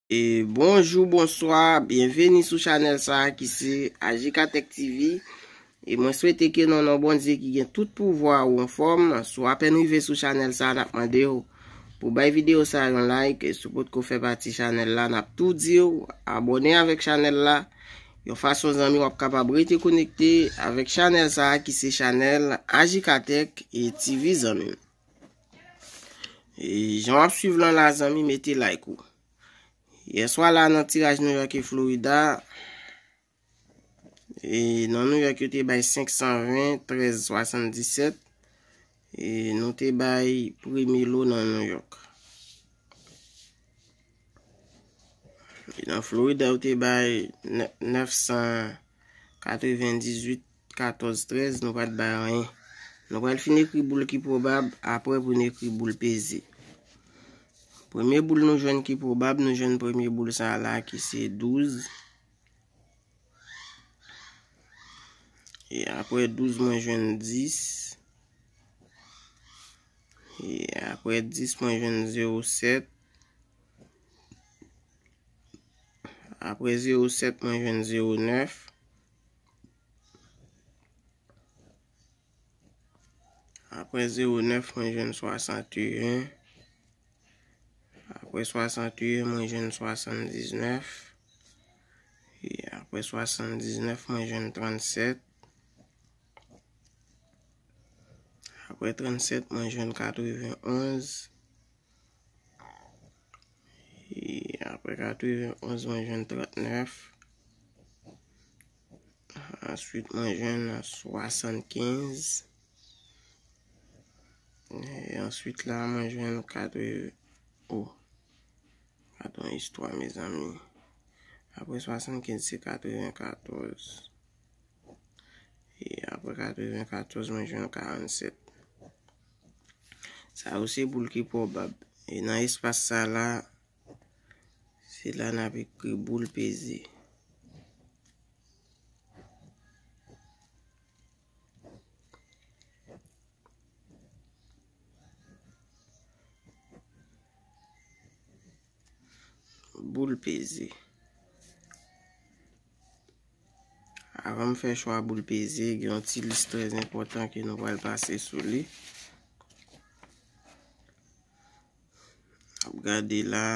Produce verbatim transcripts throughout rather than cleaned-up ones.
E bonjou, bonswa, byenveni sou chanèl sa a ki se Ajikatèk T V. E mwen swete ke nan non Bondye ki gen tout pouvwa ou anfòm. Si w apèn rive sou chanèl sa a, n ap mande w pou bay videyo sa a yon like. E si w potko fè pati chanèl la, n ap tou di w abòne avèk chanèl la. Yon fason, zanmi, w ap kapab rete konekte avèk chanèl sa a ki se chanèl Ajikatèk e T V, zanmi m. E jan w ap swiv lan la, zanmi, mete like ou. Yèswa la, nan tiraj New York e Florida, e nan New York, yo te bay senk san ven, trèz swasanndisèt. E nou te bay premye lo nan New York. E nan Florida, yo te bay nè-, nèf san katrevendizuit, katòz, trèz, nou pa t bay anyen. Nou pral fin ekri boul ki pwobab, apre pou n ekri boul peze. Premye boul nou jwenn ki pwobab, nou jwenn premye boul sa a la ki se douz. E apre douz, mwen jwenn dis. E apre dis, mwen jwenn zewo sèt. Apre zewo sèt, mwen jwenn zewo nèf. Apre zewo nèf, mwen jwenn swasanteyen. Apre swasanteyen, mwen jwenn swasanndiznèf. E apre swasanndiznèf, mwen jwenn trannsèt. Apre trannsèt, mwen jwenn katrevenonz. E apre katrevenonz, mwen jwenn trannèf. Answit, mwen jwenn swasannkenz. E answit la, mwen jwenn katreven, o. Gade yon istwa, mezanmi. Apre swasannkenz, se katrevenkatòz. E apre katrevenkatòz, mwen jwenn karannsèt. Sa yo se boul ki pwobab. E nan espas sa la, se la n ap ekri boul peze. Boul peze. Avan m fè chwa boul peze, gen yon ti lis trè enpòtan ke nou pral pase sou li. N ap gade la.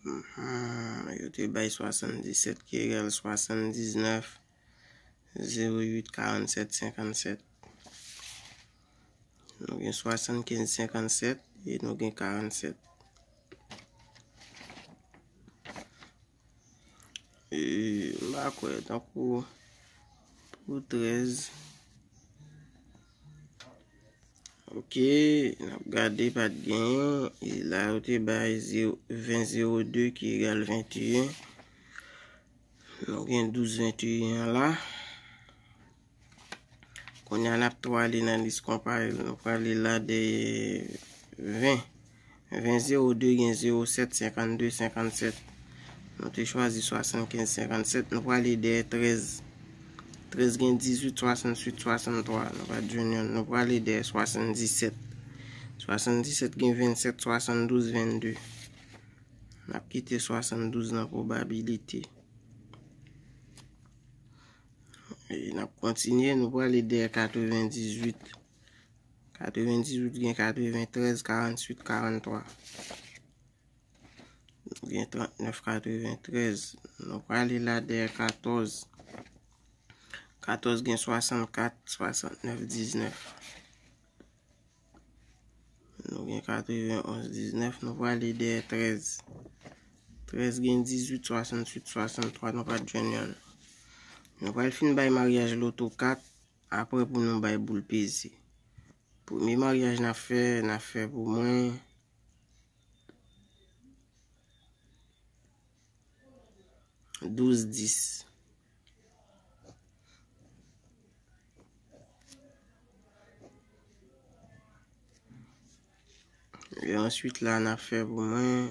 Mhm, yo te bay swasanndisèt ki egal swasanndiznèf, zewo uit, karannsèt, senkannsèt. Nou gen swasannkenz, senkannsèt e nou gen karannsèt. E, m pa kwè, tankou pou trèz. Ok, n ap gade, pa t genyen. E la, yo te bay zewo, ven zewo de ki egal venteyen. Nou gen douz venteyen an la. Kounye a, n ap tou ale nan lis konpare. Nou prale la dèyè ven. Ven zewo de gen zewo sèt, senkannde, senkannsèt. Nou te chwazi swasannkenz, senkannsèt. Nou prale dèyè trèz. Trèz gen dizuit, swasannwit, swasanntwa. Nou pa t jwenn yonn. Nou prale dèyè swasanndisèt. Swasanndisèt gen vennsèt, swasanndouz, vennde. N ap kite swasanndouz nan pwobabilite. E n ap kontinye, nou prale dèyè katrevendizuit. Katrevendizuit gen katreventrèz, karantuit, karanntwa. Nou gen trantnèf, katreventrèz. Nou prale la dèyè katòz. Katòz gen swasannkat, swasantnèf, diznèf. Nou gen katrevenonz, diznèf, nou prale dèyè trèz. Trèz gen dizuit, swasannwit, swasanntwa, nou pa t jwenn yonn. Nou pral fin bay maryaj loto kat, apre pou nou bay boul peze. Premye maryaj n ap fè, n ap fè pou mwen douz dis. E answit la, n ap fè pou mwen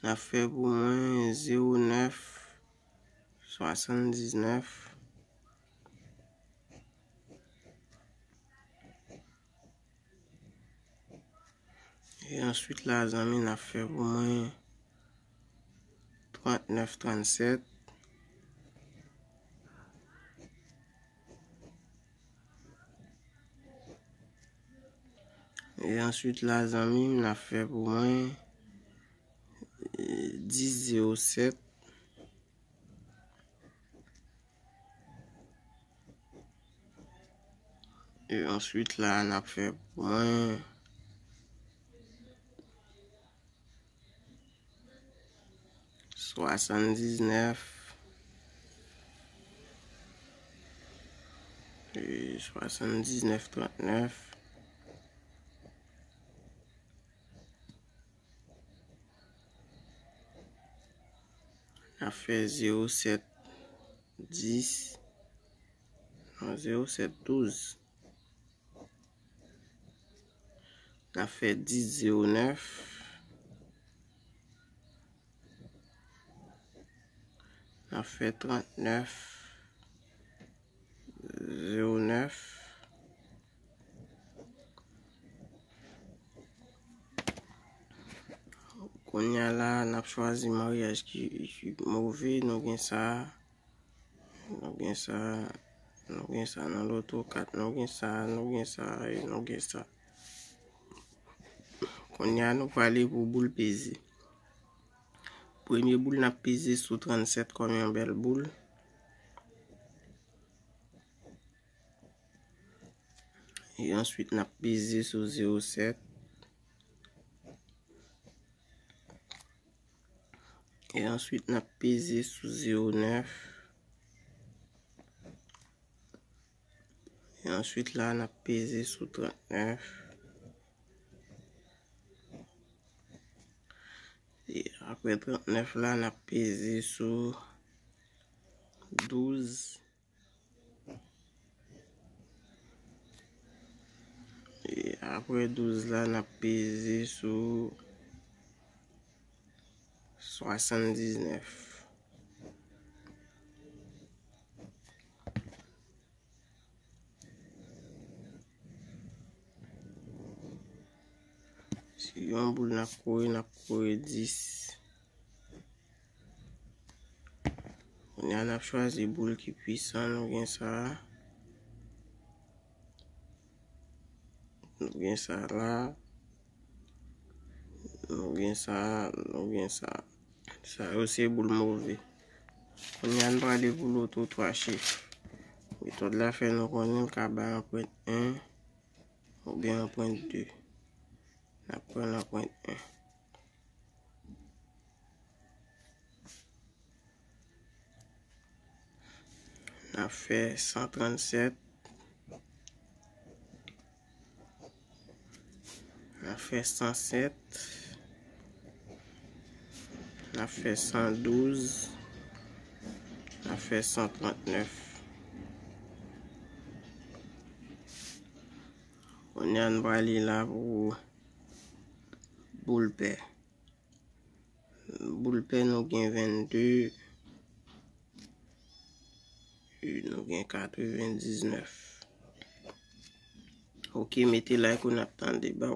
N ap fè pou mwen zewo nèf, swasanndisnèf. E answit la, zanmi, n ap fè pou mwen trannèf, trannsèt. E answit la, zanmi, n ap fè pou mwen, eh, dis zewo sèt. E answit la, n ap fè pou mwen swasanndiznèf, e swasanndiznèf trannèf. N ap fè zewo sèt dis, non, zewo sèt douz. N ap fè dis zewo nèf. N ap fè trannèf zewo nèf. Kounye a la, n ap chwazi maryaj ki, ki move. Nou gen sa, nou gen sa, nou gen sa nan loto kat. Nou gen sa, nou gen sa, e nou gen sa. Kounye a, nou prale pou boul peze. Premye boul n ap peze sou trannsèt kòm yon bèl boul. E answit, n ap peze sou zewo sèt. E answit, n ap peze sou zewo nèf. E answit la, n ap peze sou trannèf. E apre trannèf la, n ap peze sou douz. E apre douz la, n ap peze sou swasanndiznèf. Si yon boul n ap kore, n ap kore dis. Kounye a, n ap chwazi boul ki pwisan. Nou gen sa. Nou gen sa la. Nou gen sa, nou gen sa. Sa yo se boul move. Kounye a, n prale pou loto twa chif. Metòd la fè nou konnen l ka bay anprent en oubyen anprent de. N ap pran anprent en. N ap fè san trannsèt. N ap fè san sèt. N ap fè san douz. N ap fè san trannèf. Kounye a, n prale la pou boul pè. Boul pè, nou gen vennde, e nou gen katrevendiznèf. Ok, mete like ou, n ap tande ba w.